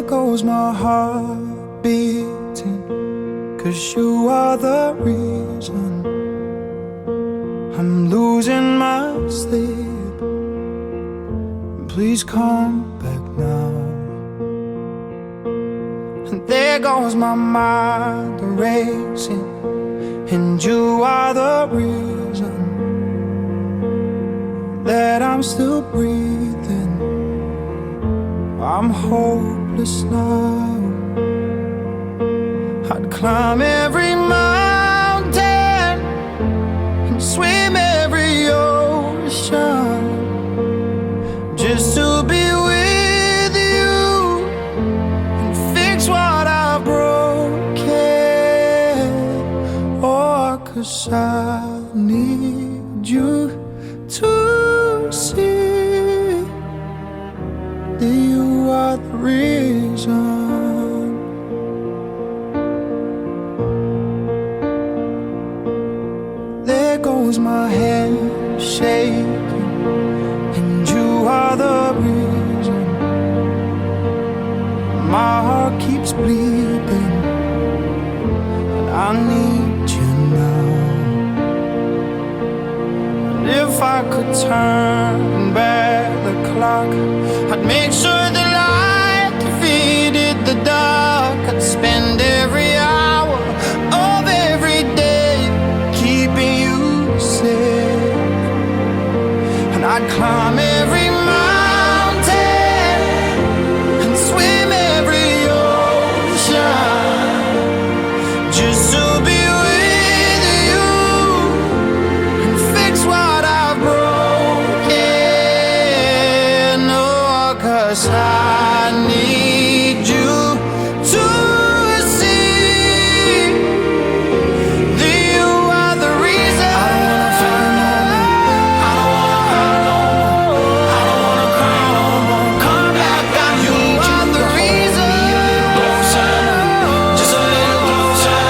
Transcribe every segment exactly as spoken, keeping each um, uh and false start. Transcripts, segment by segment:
Goes my heart beating, 'cause you are the reason I'm losing my sleep. Please come back now. And there goes my mind racing, and you are the reason that I'm still breathing. I'm hopeless now. I'd climb every mountain and swim every ocean just to be with you and fix what I've broken. Oh, 'cause I need you to see that you are the reason. There goes my hand shaking, and you are the reason. My heart keeps bleeding, and I need you now. And if I could turn back the clock, I'd make sure the light defeated the dark. I'd spend every hour of every day keeping you safe. And I'd climb every mountain and swim every ocean just to be with you and fix what I've broken. Oh, 'cause I need you to see that you are the reason. I don't wanna fight no more. I don't wanna hurt no more. I don't wanna cry no more. Come back, I need you to hold me a little closer. Just a little closer.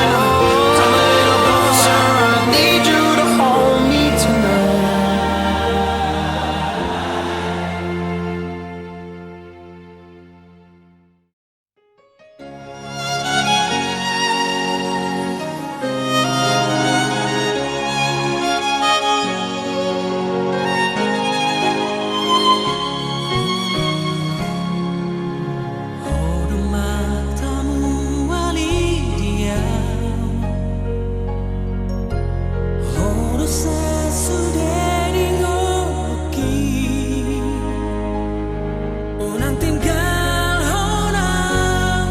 Come a little closer. I need you to hold me tonight. Ho do matamu ali di au, ho do sasude di ngolungki. Unang tinggalhon au,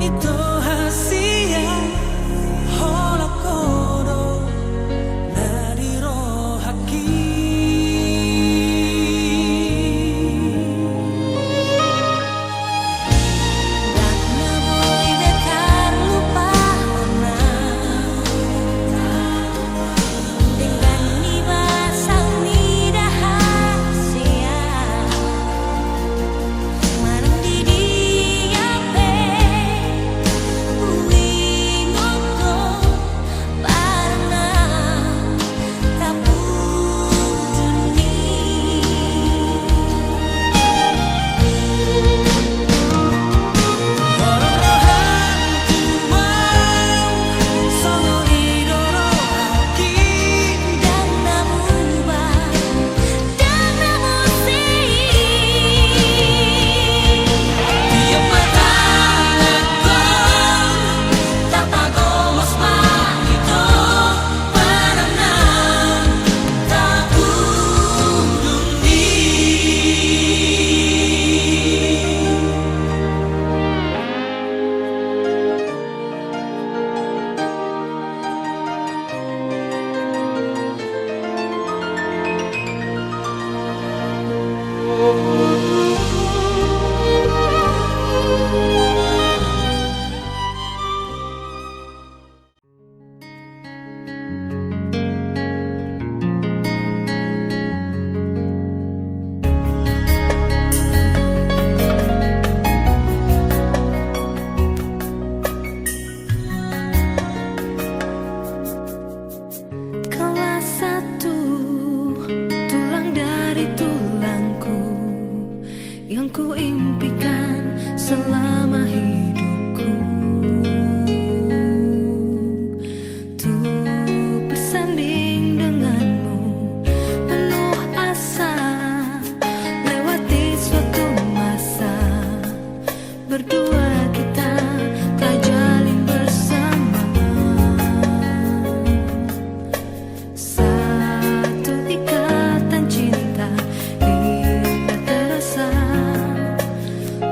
ito hasian, holan ho do na di rohangki. Ndang na boi be tarlupa hona. Denggan ni basa ni da hasea. Manang di dia pe huingot do barang na tapudun i. Kaulah satu tulang dari tulangku yang kuimpikan Selama hidupku untuk bersanding denganmu, penuh asa lewati suatu masa. Berdua kita telah jalin bersama satu ikatan cinta indah terasa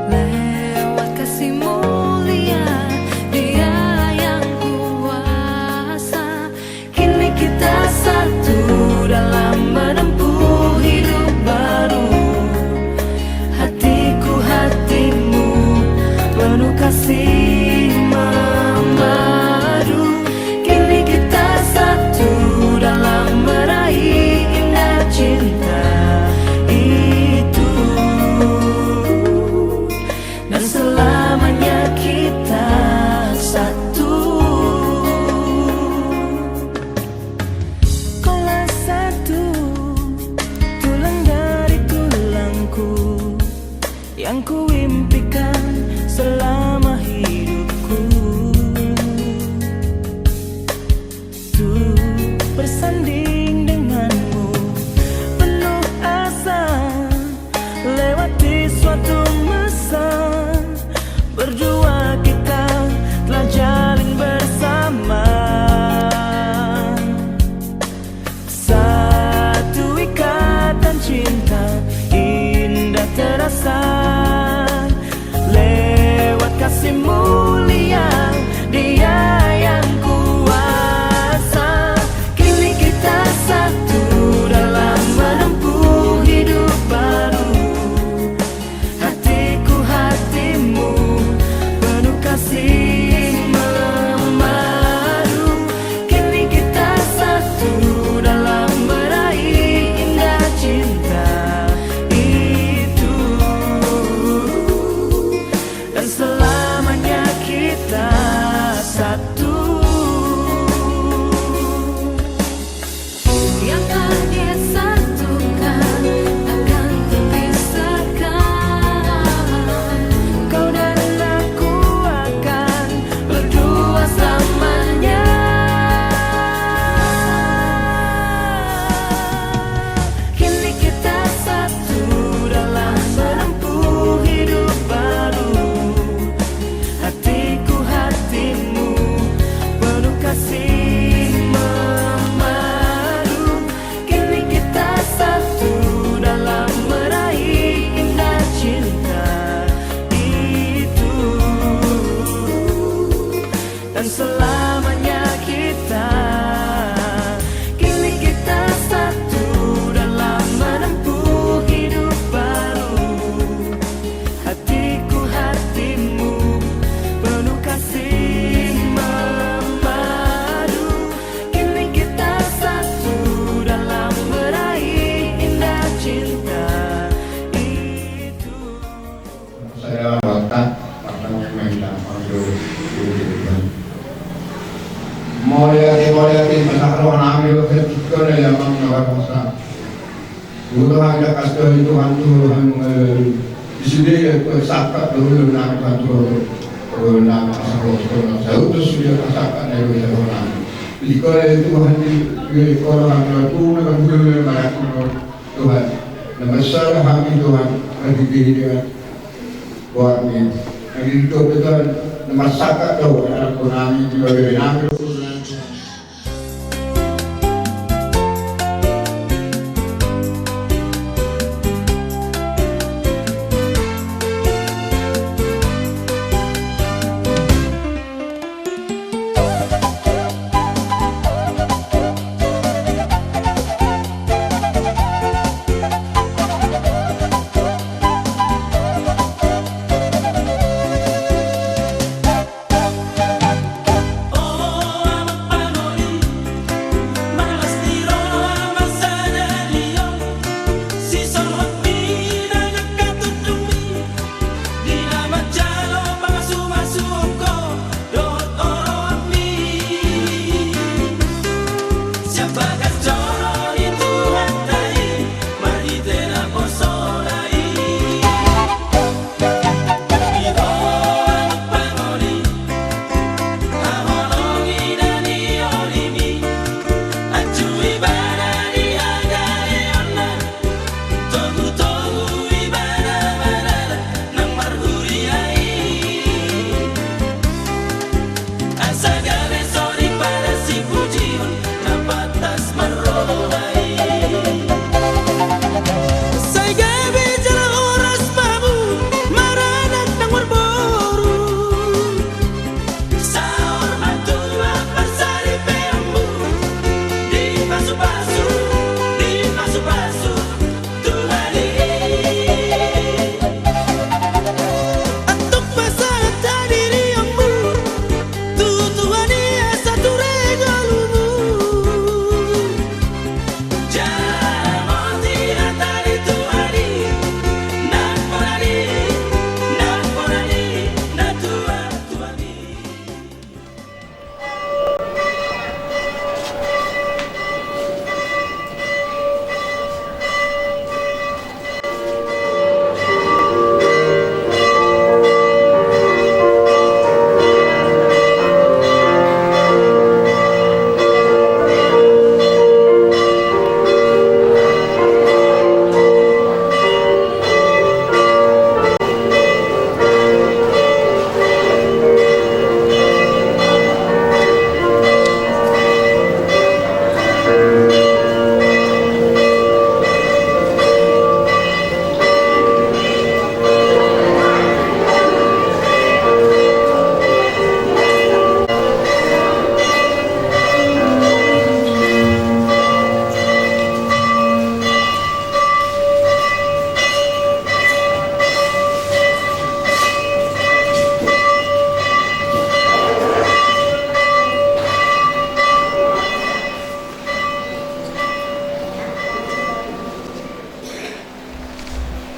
lewat kasih mulia Dia yang kuasa. Kini kita satu dalam menempuh hidup baru. Hatiku hatimu penuh kasih memadu. Kini kita satu dalam meraih indah cinta itu. Dan selamanya kita satu. Kaulah satu tulang dari tulangku yang kuimpikan selama hidupku. Untuk bersanding denganmu, penuh asa lewati suatu masa. Berdua kita telah jalin bersama satu ikatan cinta indah terasa lewat kasih mulia Dia yang kuasa. Kini kita satu dalam menempuh hidup baru. Hatiku hatimu penuh kasih memadu. Kini kita satu dalam meraih indah cinta itu. Dan selamanya kita satu. Yang telah disatukan takkan terpisahkan. Kau dan aku akan berdua selamanya. Kini kita satu dalam menempuh hidup baru. Hatiku hatimu penuh kasih memadu. Kini kita satu dalam meraih indah cinta itu. Dan selamanya kita. Kini kita satu dalam menempuh hidup baru. Hatiku hatimu penuh kasih memadu. Kini kita satu dalam meraih indah cinta itu. Sada warta, warta yang main dalam audio. Mauliate, mauliate, masa roha nami do, ketika ada yang mau ngabar masa. Udah ada kasih Tuhan, Tuhan, eh, di sini ya, eh, sakat dulu, nami, Tuhan, Tuhan, Tuhan, nami, masa roha, Tuhan, saya utus dia, sakat dari Tuhan. Di sekolah itu, Tuhan, di, di sekolah, Tuhan, Tuhan, Tuhan, Tuhan, Tuhan, Tuhan, Tuhan, Tuhan, Tuhan, Tuhan, Tuhan, Boarni, na di dope Tuhan, na marsakat do, anak nami, di bagaimana. Antong pasahat hadirianmu tu Tuhan i asa ture ngolumu. Jala mauliate ma di Tuhan i, na pola ni, na pola ni, na tua-tua ni.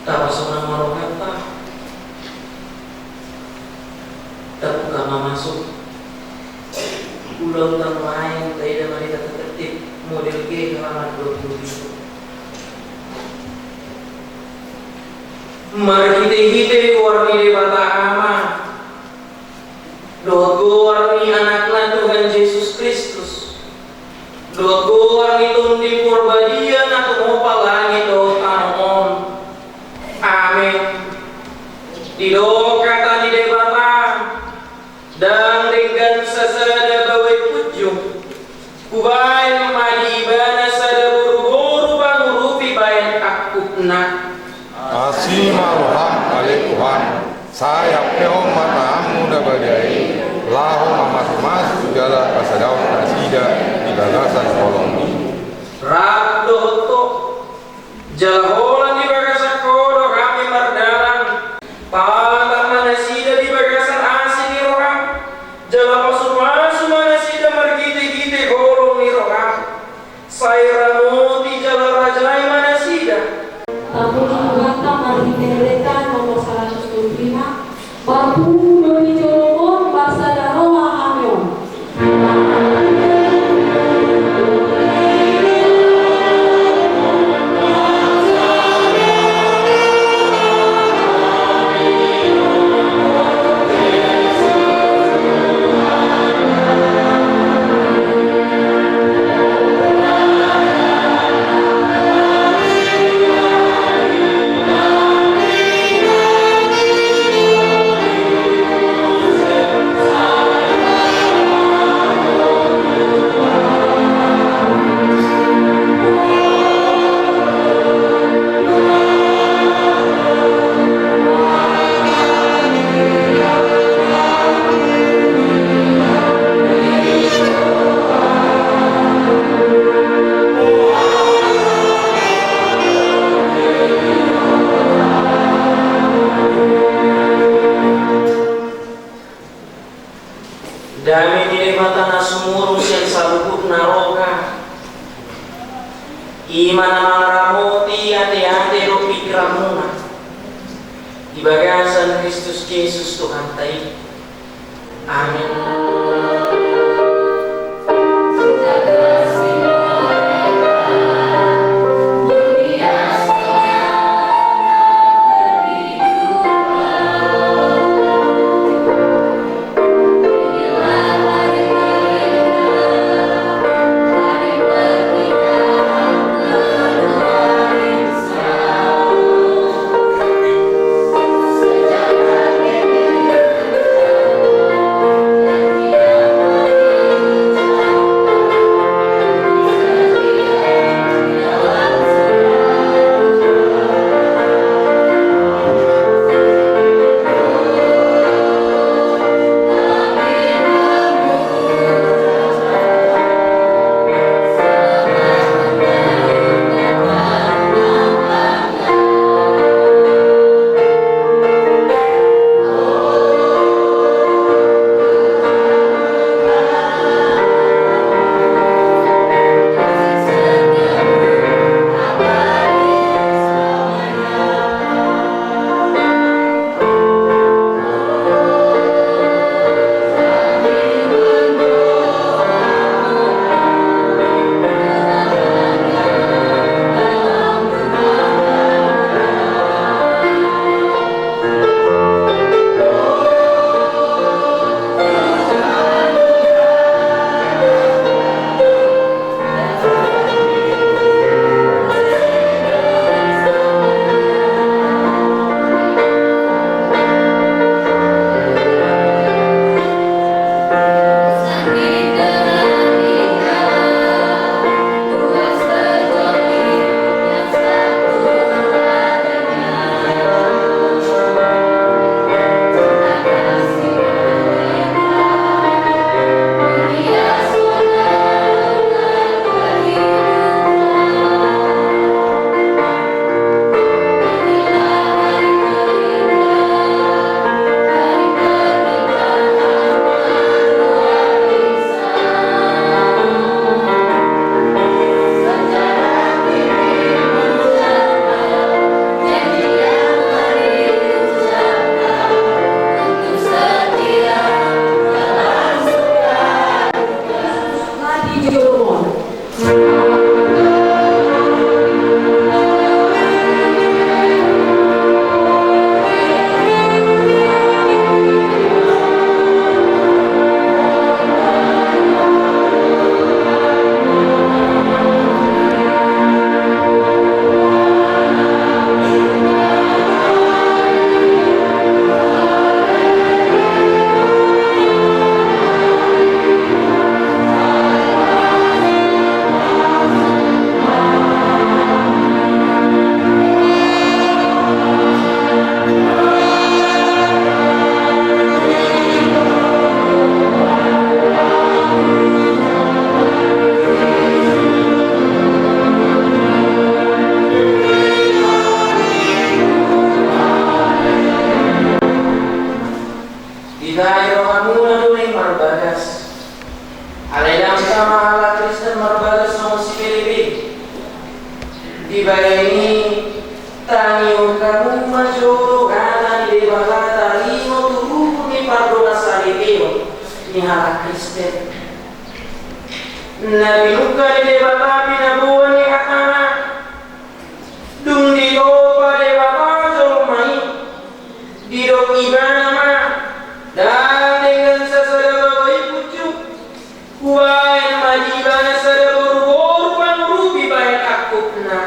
Tapasonang ma rohanta. Tabuka ma masuk. Ulang tahun lain, taida ma di tata tertib model G halaman dua puluh tujuh. Marhite-hite goar ni Debata Ama, dohot goar ni Anakna Tuhan Jesus Kristus, dohot goar ni Tondi Porbadia na tumompa langit dohot tano on. Amen. Didok hata ni Debata, ndang denggan sasada baoa i punjung. Hubaen ma di ibana sada boruboru pangurupi baen angkupna. Asi ma roham ale Tuhan, sai ampehon ma tanganmu na badia i, laho mamasumasu jala pasadahon nasida di bagasan holongmi. Rap dohot Ho, jala holan di bagasan Ho do hami mardalan. Palatap ma nasida di bagasan asi ni roham, jala pasupasu ma nasida marhitehite holong ni roham. Sai ramoti jala rajai ma nasida. Tapuji Tuhanta marhite Endenta nomor saratus tolu pulu lima. Parpudi jolom on, basa na roha hami on. Dame ni Debata na sumurung sian saluhutna roha, i ma na mangaramoti ateate dohot pingkiranmuna di bagasan Kristus Jesus Tuhanta i. Amen. Dibahen i, tangihon hamu ma jo hata ni Debata taringot tu ruhut ni pardongansaripeon ni halak Kristen. Na pinungka ni Debata pinaboa ni hatana, dung ditompa Debata jolma i, didok ibana ma, ndang denggan sasada bawai punjung, hubahen ma di ibana sada boruboru pangurupi bahen angkupna.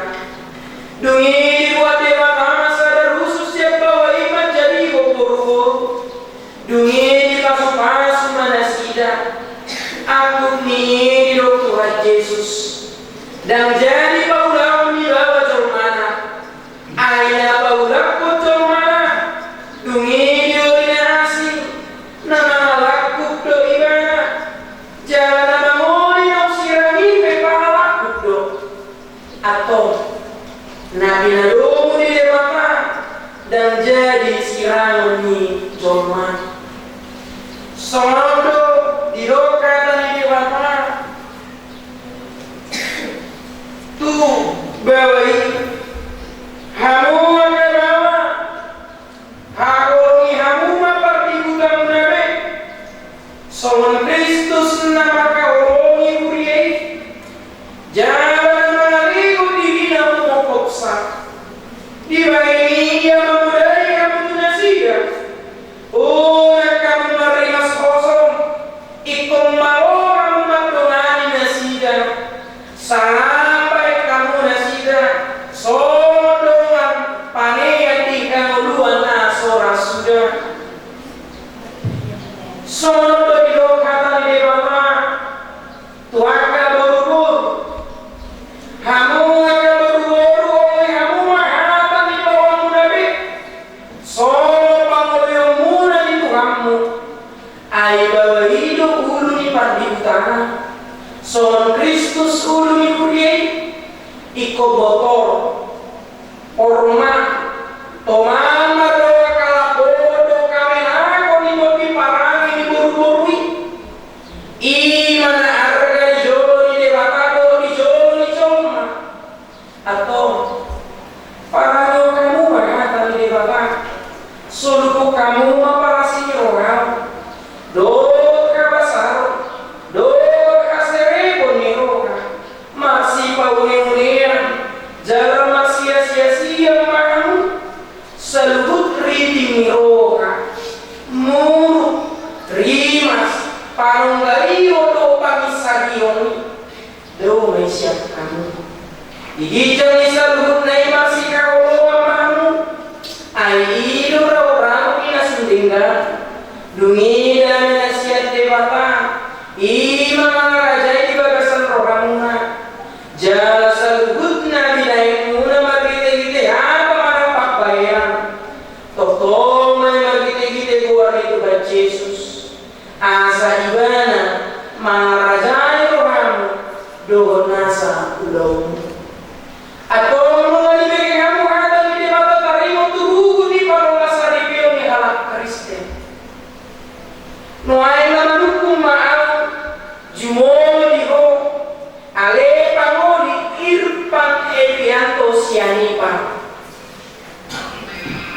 Dung i dibuat Debata ma sada rusun sian bawa i manjadihon boruboru. Dung i dipasupasu ma nasida. Angkup ni i didok Tuhan Jesus, ndang jadi paulahon ni bawa jolmana. Ai na paulakkon jolmana, dung i dioli na asing, na mangalangkup do ibana. Jala na mangoli naung sirang i pe pangalangkup do. Antong, na pinadomu ni Debata ndang jadi sirangon ni jolma. Songon on do didok hata ni Debata tu bawa i, hamu angka bawa, haholongi hamu ma pardibutamuna be, songon Kristus na mangkaholongi huria i, jala na mangalehon dirina humophopsa. Dibahen i ia mamodai hamu tu nasida. Unang hamu marrimas hosom, ingkon malo hamu mandongani nasida. Sampai hamu nasida songon dongan panean di hangoluan na so ra suda. Songon on do didok hata ni Debata tu angka boruboru. Hamu angka boruboru, oloi hamu ma hata ni baoanmuna be, songon pangoloionmuna di tuhanmu. Ai bawa i do ulu ni pardibutana, songon Kristus ulu ni huria i. Ingkon botor, porma, toman ma do angka lapoan dohot hamenangon ni tondi parange ni boruboru i. I ma na arga di jolo ni Debata dohot di jolo ni jolma. Antong, parangehon hamu ma hata ni Debata, solukhon hamu ma parasi ni roham, dohot habasaron, dohot haserepon ni roha, marsipauneaunean, jala marsiasiasian ma hamu. Saluhut riting ni roha, muruk, rimas, panunggalihon dohot panginsarion i, dao ma i sian hamu. Di ginjang ni saluhutna i marsihaholongan ma hamu. Ai i do raurau ni na sundenggan. Dung i dame na sian Debata, i ma mangarajai di bagasan rohamuna. Jala saluhutna binahenmuna margitegite hata manang pambahenan, tongtong ma i margitegite goar ni Tuhan Jesus. Asa ibana mangarajai rohamu dohot nasa ulaonmu. Antong nunga dibege hamu hata ni Debata taringot tu ruhut ni pardongansaripeon ni halak Kristen. Nuaeng na manungkun ma ahu jumolo di ho, ale pangoli Irfan Erianto Sianipar.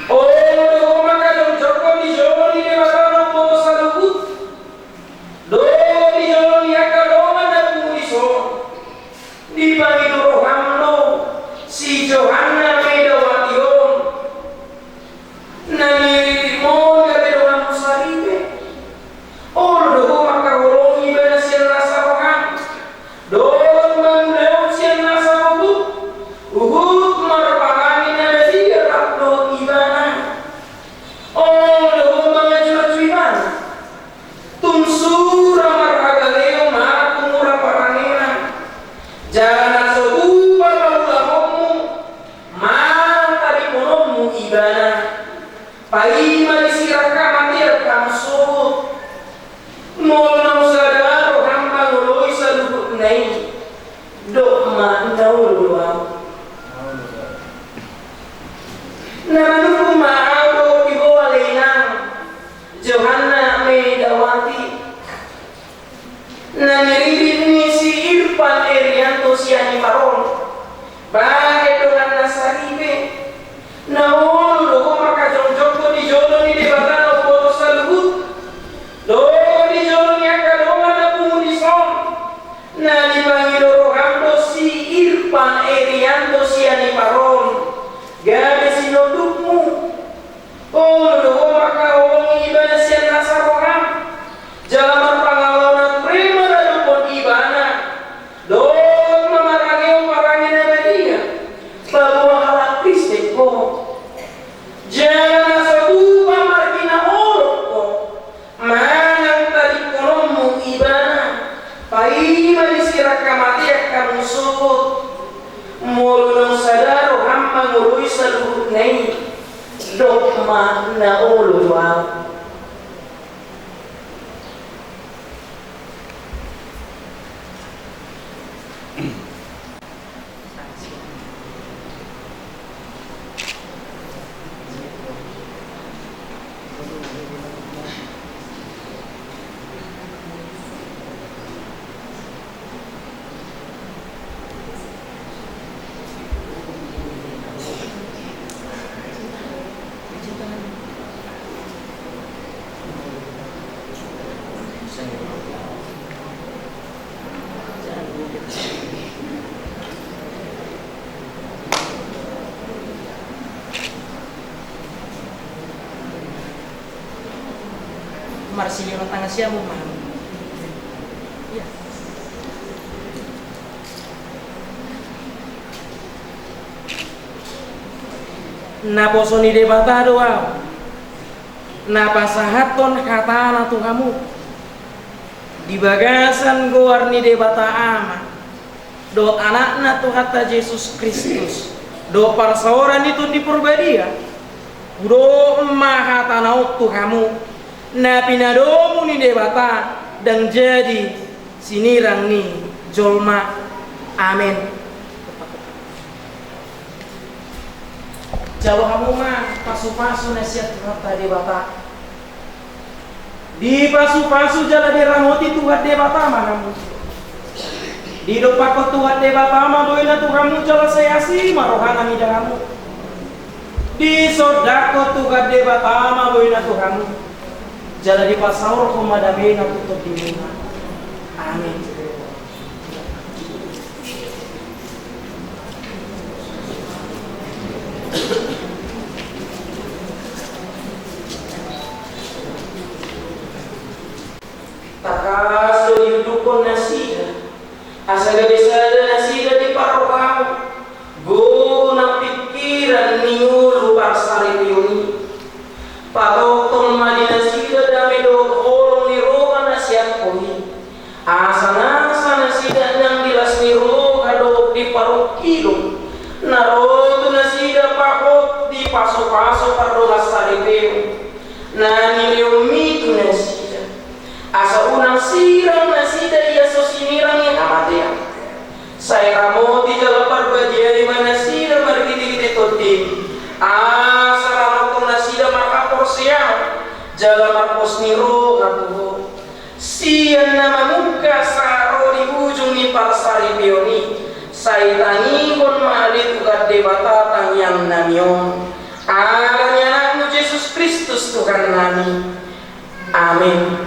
Olo do ho mangkajongjongkon di jolo ni Debata na umboto saluhut, dohot di jolo ni angka dongan na pungu dison. Dipangido roham do si Johanna Medawati on, na niriritmon gabe donganmu saripe. Olo do ho mangkaholongi ibana sian nasa roham, dohot mangulahon sian nasa hobut, huhut marparange na mansai rap dohot ibana. Olo do ho mangajuaju ibana, tung sura marhagaleon manang tung mura parangena. Jala na so tupa paulahonmu manang tadingonmu ibana, paima disirang hamatean hamu sogot. Molo naung sada roham mangoloi saluhutna i, dok ma na olo do ahu. Na manungkun ma ahu dohot di ho ale inang Johanna Medawati, na niririt ni si Irfan Erianto Sianipar on. Bahen Jala na so tupa marginaolop ho manang tadingkononmu ibana, paima di sirang hamatean hamu sogot. Molo naung sada roham mangoloi saluhutna i, dok ma na olo do ahu. Marsiliuran tangan siamun ma. Iya. Naposo ni Debata do ahu, na pasahathon hatana tu hamu, di bagasan goar ni Debata Ama, dohot Anakna Tuhanta Jesus Kristus, dohot parsaoran ni Tondi Parbadia, hudok ma hatana on tu hamu, na pinadomu ni Debata, ndang jadi sinirang ni jolma. Amen. Jalo hamu ma pasupasu na sian Tuhanta Debata. Dipasupasu jala diramoti Tuhan Debata ma hamu. Didompakkon Tuhan Debata ma boina tu hamu jala sai asi ma rohana mida hamu. Disondangkon Tuhan Debata ma boina tu hamu jala dipasaorhon ma damena tu tondimuna. Amen. Tangkas do diundukhon nasida, asa gabe sada nasida di parrohaon, gogo nang pingkiran ni ngolu parsaripeon i. Patongtong ma di nasida dame dohot holong ni roha na sian Ho i. Asa nasa nasida nang di las ni roha dohot di parungkilon na ro tu nasida, pahot di pasupasu pardongansaripeon na nilehonMi tu nasida. Asa unang sirang nasida ia so sinirang ni hamatean. Sai ramoti jala parbadiai ma nasida margitegite TondiM, asa rap ma nasida marhaporseaon jala marpos ni roha tu Ho. Sian na mamungka sahat ro di ujung ni parsaripeon i, sai tangihon ma ale Tuhan Debata tangiangnami on. Ala ni AnakMu Jesus Kristus Tuhannami. Amen.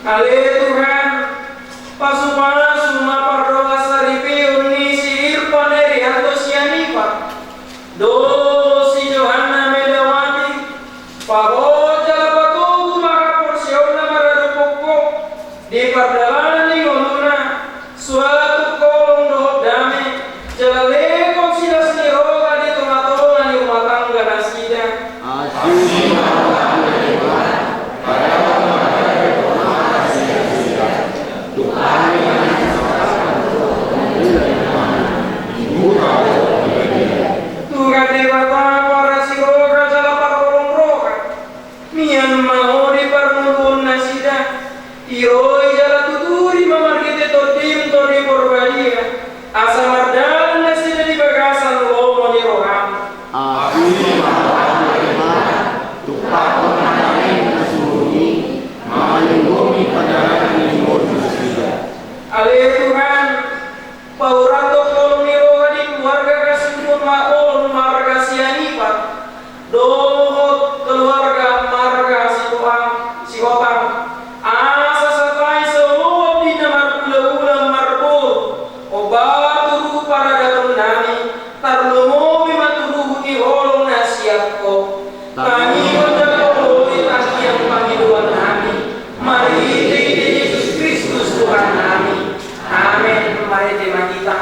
Ale Tuhan, pasupasu ma pardongansaripeon ni si Irfan Herianto Sianipar dohot si Johanna Medawati, pahot jala patogu ma haporseaonna maradophon Ho di pardalanan ni ngoluna, suang tu holong dohot dame, jala lehon silas ni roha di tongatonga ni rumah tangga nasida. Asi ma roham, Tuhan. Tuhan Debata parasi roha jala parholong roha, mian ma Ho di parngoluon nasida, tiroi jala tuturi ma marhite Tondim Tondi Porbadia, asa mardalan nasida di bagasan lomo ni roham. Asi ma roham, Tuhan. Tuhan ma na sumurung i, mangalinggomi pardalanan ni ngolu nasida. Ale Tuhan, paurathon holong ni roha di keluarga Hasibuan ma on marga Sianipar dohot keluarga marga Sitoang, Sihotang, asa sapai so lobi na marhulahula marboru, ombar tu paradaton nami, tarlumobi ma tu ruhut ni holong na sian Ho. Tangihon jala oloi tangiang pangidoan nami, marhitehite Jesus Kristus Tuhan nami. Amen. Marende ma hita.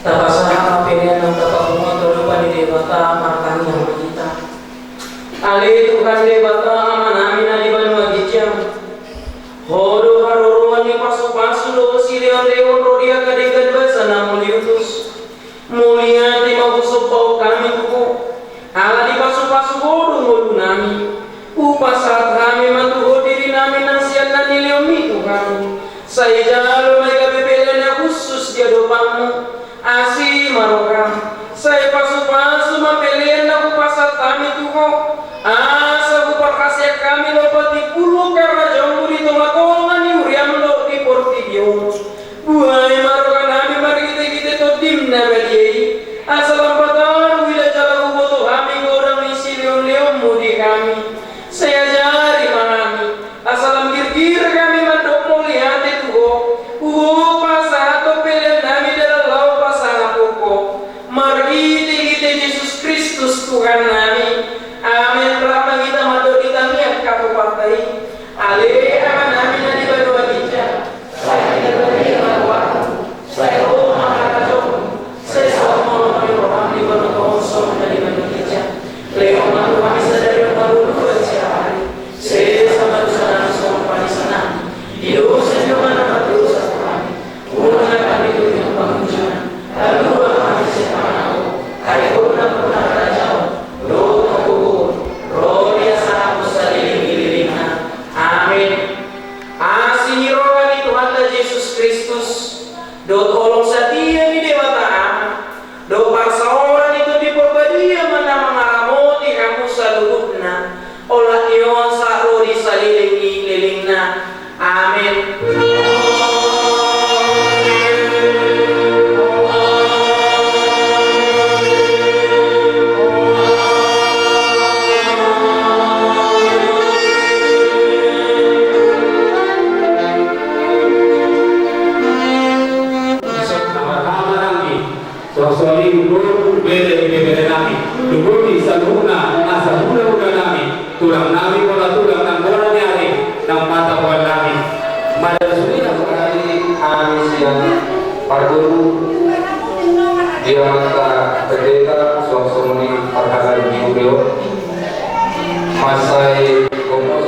Tapasahat ma pelean nang tapapungu tu adopan ni Debata, martangiang ma hita. Ale Tuhan Debata, Amanami na di banua ginjang, Ho do haroroan ni pasupasu dohot silehonlehon ro di angka denggan basa na muliutus. Mauliate ma husombahon hami tu Ho, ala dipasupasu Ho do ngolunami. Hupasahat hami ma tu Ho dirinami na sian na nilehonMi tu hami. Sai jalo ma i gabe pelean na hushus di adopanMu. Asi ma rohaM, sai pasupasu ma pelean na hupasahat hami tu Ho, asa huparhaseang hami lompa timbul harajaonMu di tongatonga ni huriaM dohot di portibi on. Buhai ma rohanami marhitehite TondiM na badia i, asa lam pataru huida jala huboto hami godang ni silehonlehonMu di hami. Sai ajari ma hami, asa lam girgir hami mandok mauliate tu Ho, hupasahathon peleannami dalan laho pasangaphon Ho. Marhitehite Jesus Kristus Tuhannami. Amen. Rap ma hita mandok di tangiang katopanta i. Ale Amanami na di banua ginjang, sai pinarbadia ma goarMu, sai ro ma harajaonMu, sai saut ma lomo ni rohaM di banua tonga on songon na di banua ginjang. Boti saluhutna asa hulahula nami, tulang nami, pola tulang nang bona ni ari, nang mata poal nami. Mada suina. Hami sian parguru di amanta pendeta, suang songon i parhalado di huria on. Mansai gomos.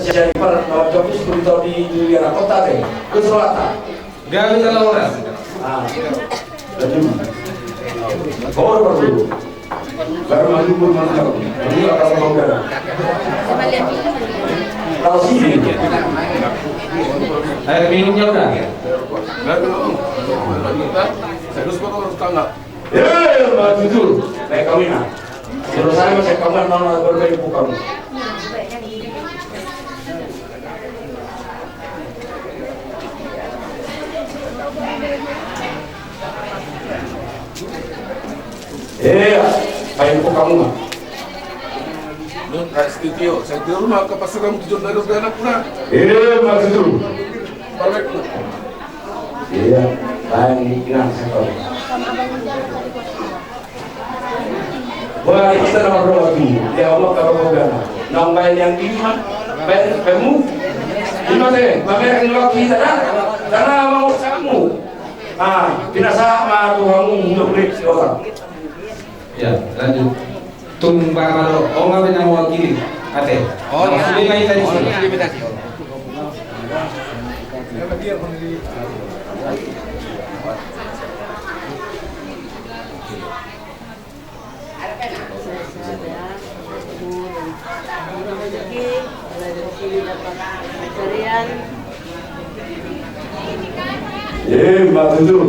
Sian Ipar, Jawa Timur, di, di, di anak kota, teh. Terus rata. Gabe tala ora. Ah. Lanjut. Baru, baru. Baru maju, baru maju. Ini apa, apa, apa? Tahu sih. Air minumnya udah. Terus baru harus tanggal. Eh, maju tuh. Naik kawin, ah. Terus saya masih kawan, mau bermain bukan. Iya, ayo kok kamu mah. Nun, eh, studio, saya di rumah ke pasar kamu tujuh dari udah anak pulang. Iya, maju tuh. Balik tuh. Iya, lain di kena sektor. Boha hita na marroha tu, ya Allah, kaba pogana. Naung baen yang lima, baen pemu. Lima te, pamereng lo kita dah. Karena mau kamu. Ah, binasa ma tu kamu, udah boleh, silakan. Ya, lanjut. Tung bamalo, oh, nggak pernah mewakili. Ate. Oh, iya. Sudah main tadi. Oh, sudah main tadi. Eh, Mbak Tutu.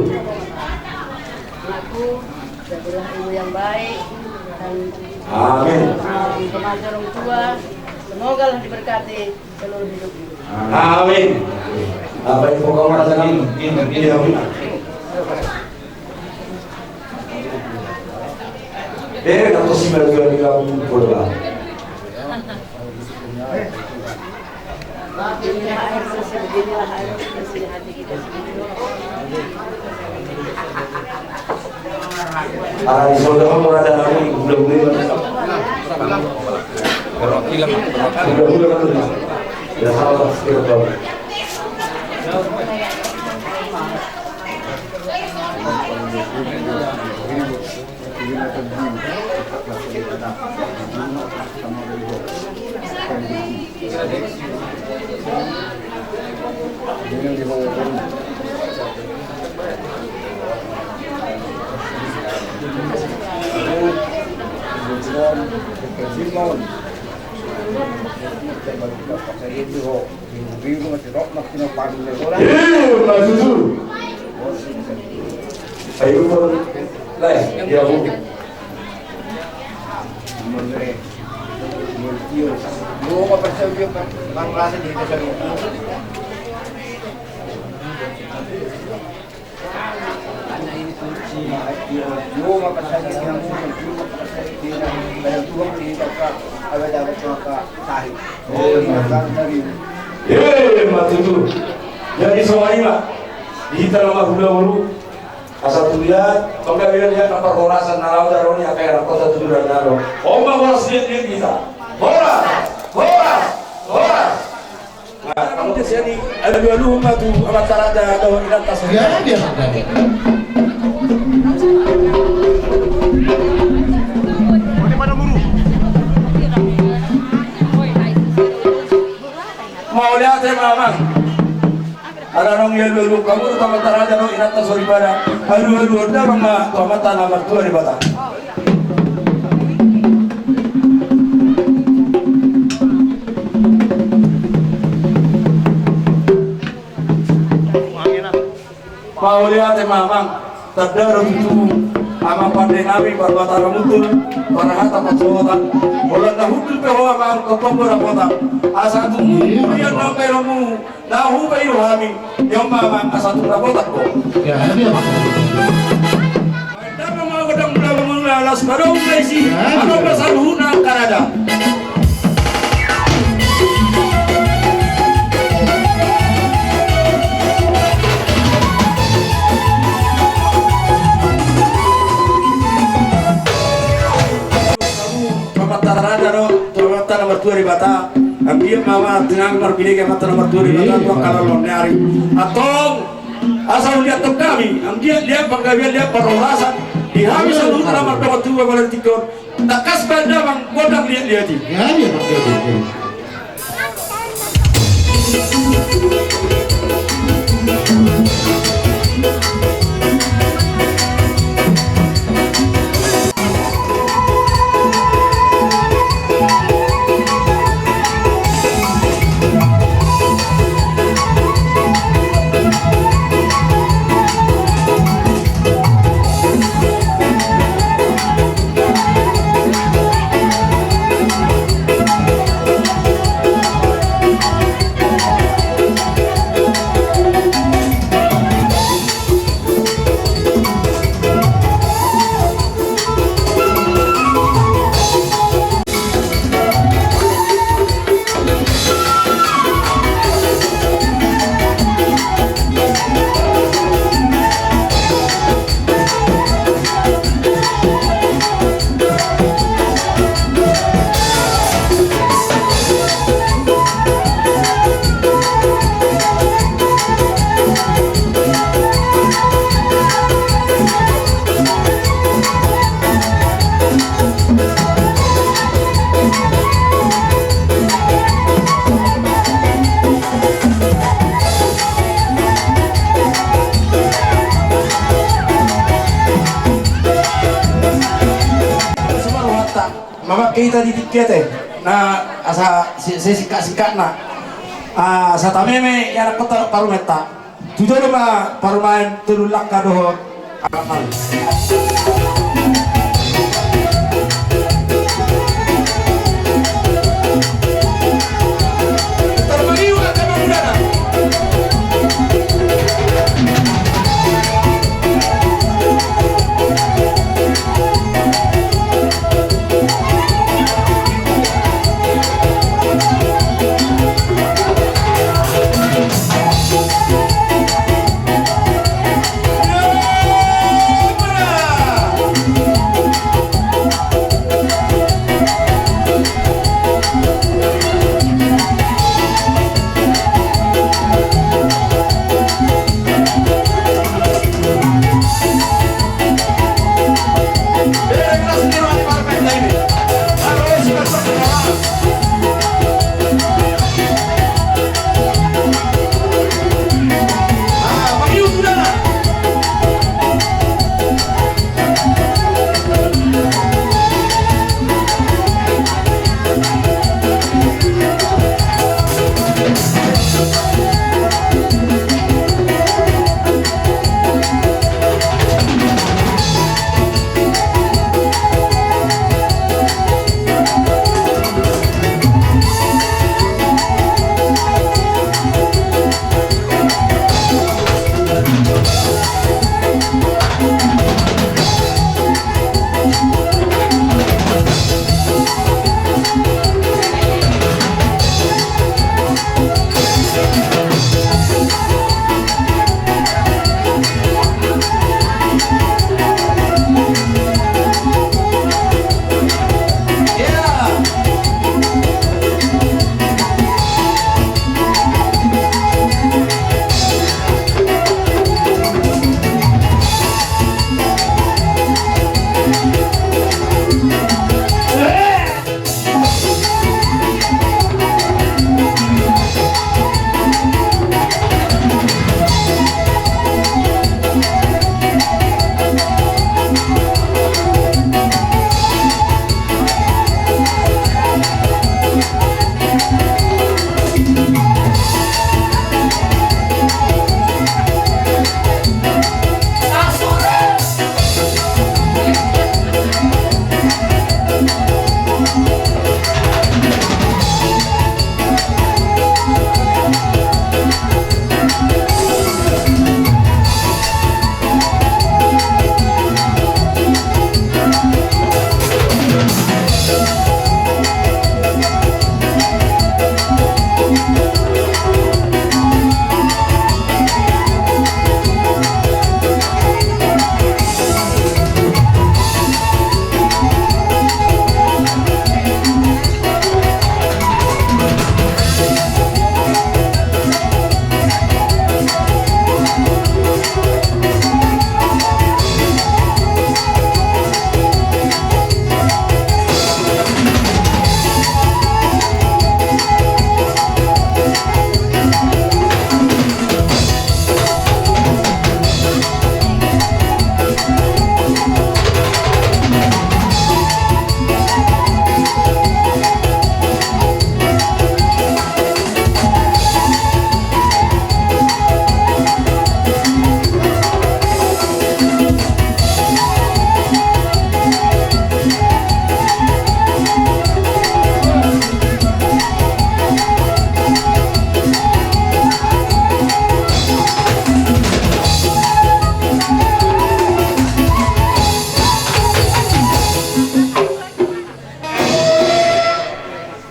Anakku, jadilah ibu yang baik dan Amin. Menghormati orang tua. Semoga lah diberkati seluruh hidupmu. Amin. Apa itu kau merasa ini? Ini, ini, ini. Eh, na tosi ma dua di kampung bola. Ala di soda ho mura dan ami, gula-gula. Gula-gula. Ya, salah, sekitar tahu. Eh, Pak Susu. Ayo, Pak. Lai, ya, Bu. Eh, ma tutu. Jadi songon i ma. Di hita na marhula-hula. Asa tutu ia, panggabean ia na parhorasan na laho darohon ia, angka anak kota tutu dan daro. On ma horas liat-liat hita. Horas! Horas! Horas! Nah, kamu di sini, alualuhon ma tu amanta raja dohot inanta sahit. Ya, biar ada. Mauliate ma amang. Ala naung dialualuhon hamu tu amanta raja dohot inanta soripada. Alualuhon damang ma tu amanta na martua Debata. Mauliate ma amang, tanda do tutu amang pande nami, parbata na mutul, parhata pansohotan. Holan na hundul pe ho amang, tongtong do dapotan. Asa tung huria na baenonmu, na hubaen hami, i ma amang, asa tung dapotan ho. Ya, ya. Baen damang ma godang mula-mula, laos padomu ma disi, adong ma saluhutna angka raja. Amanta raja dohot amanta na martua Debata. Anggiat ma amang, tinanggung marbinege amanta na martua Debata tu angka na loas ni ari. Antong, asa huliathon hami, anggiat liat panggabean, liat parhorasan di hami saluhutna na mardongan tubu, apala di tingki on. Tangkas baen damang godang liat-liat i. Ya, ya, ya, ya. Baen damang godang liat-liat i. Mamangke hita di tingki ate, na asa si-, sesingkat-singkatna. Ah, asa tameme i anakhonta dohot parumaenta. Tu jolo ma parumaen Tolu Langka dohot anak nami.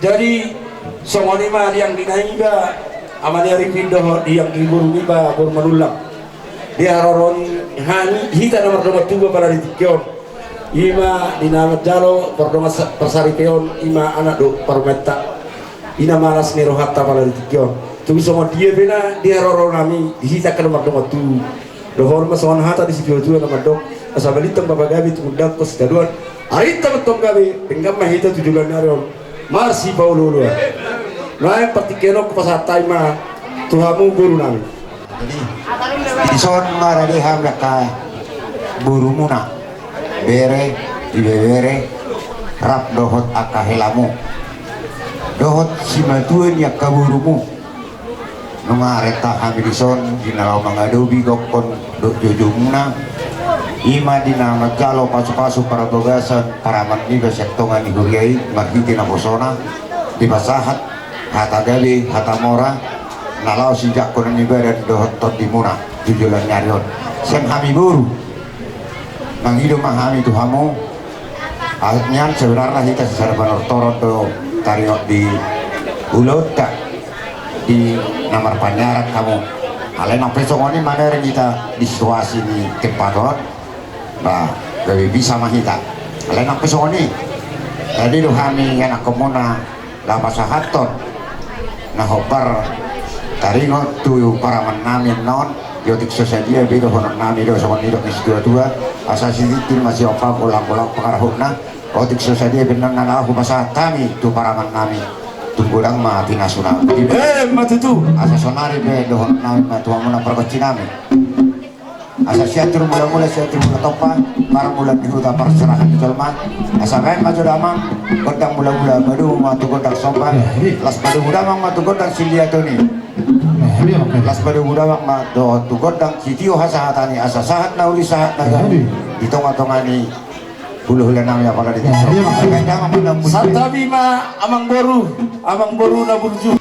Jadi songon i ma di anggi nami ba, ama ni Arifin dohot di anggi boru niba boru Manullang. Di haroro ni hami hita na mardongan tubu apala di tingki on, i ma di na manjalo pardongan sa-, parsaripeon, i ma anak dohot parumaenta, i na malas ni rohanta apala di tingki on. Tung songon dia pe na di haroro nami di hita angka na mardongan tubu. Dohonon ma songon hata ni situatua na mandok: Asa balintang ma pagabe tumundalhon sitadoan, arinta ma tong gabe, denggan ma hita tu joloan ni ari on marsipaolooloan. Nuaeng partingkian on hupasahat hami ma tu hamu boru nami. Jadi dison ma rade hami angka borumuna, bere, ibebere, rap dohot angka helamu dohot simatua ni angka borumu. Nunga renta hami dison di na laho mangadopi gokhon dohot joujomuna, i ma di na manjalo pasupasu parbogason paraman niba sian tonga ni huria i marhite naposona, dipasahat hata gabe hata mora na laho sijangkon ni badan dohot tondimuna tu joloan ni ari on. Sian hami boru mangido ma hami tu hamu. Atik nian sebenarna hita sisada panortoron do taringot di ulaonta di na marpanyarat hamu. Alai nang pe songon i manereng hita di situasi ni tempat on, ba gabe bisa ma hita. Alai nang pe songon i, jadi do hami ianakhonmuna laho pasahathon na hombar taringot tu paraman nami annon. Di otik so sadia be dohonon nami do songon nidok ni situatua: Asa sitintin ma siompa, golanggolang pangarahutna. Otik so sadia be annon na laho hupasahat hami tu paraman nami, tung godang ma pinasuna. Ima tutu. Asa sonari pe dohonon nami ma tu hamuna pargonsi nami: Asa Sianjur Mulamula, Sianjur Mulatompa, parmulaan ni huta, parserahan ni jolma. Asa baen ma jo damang gondang mulamula, padomu ma tu gondang somba. Las padomu damang ma tu gondang siliatoni. Las padomu damang ma tu gondang sitio hasahatan i. Asa sahat na uli, sahat na gabe di tongatonga ni hulahula nami apala di dison. Santabi ma amangboru, amangboru na burju.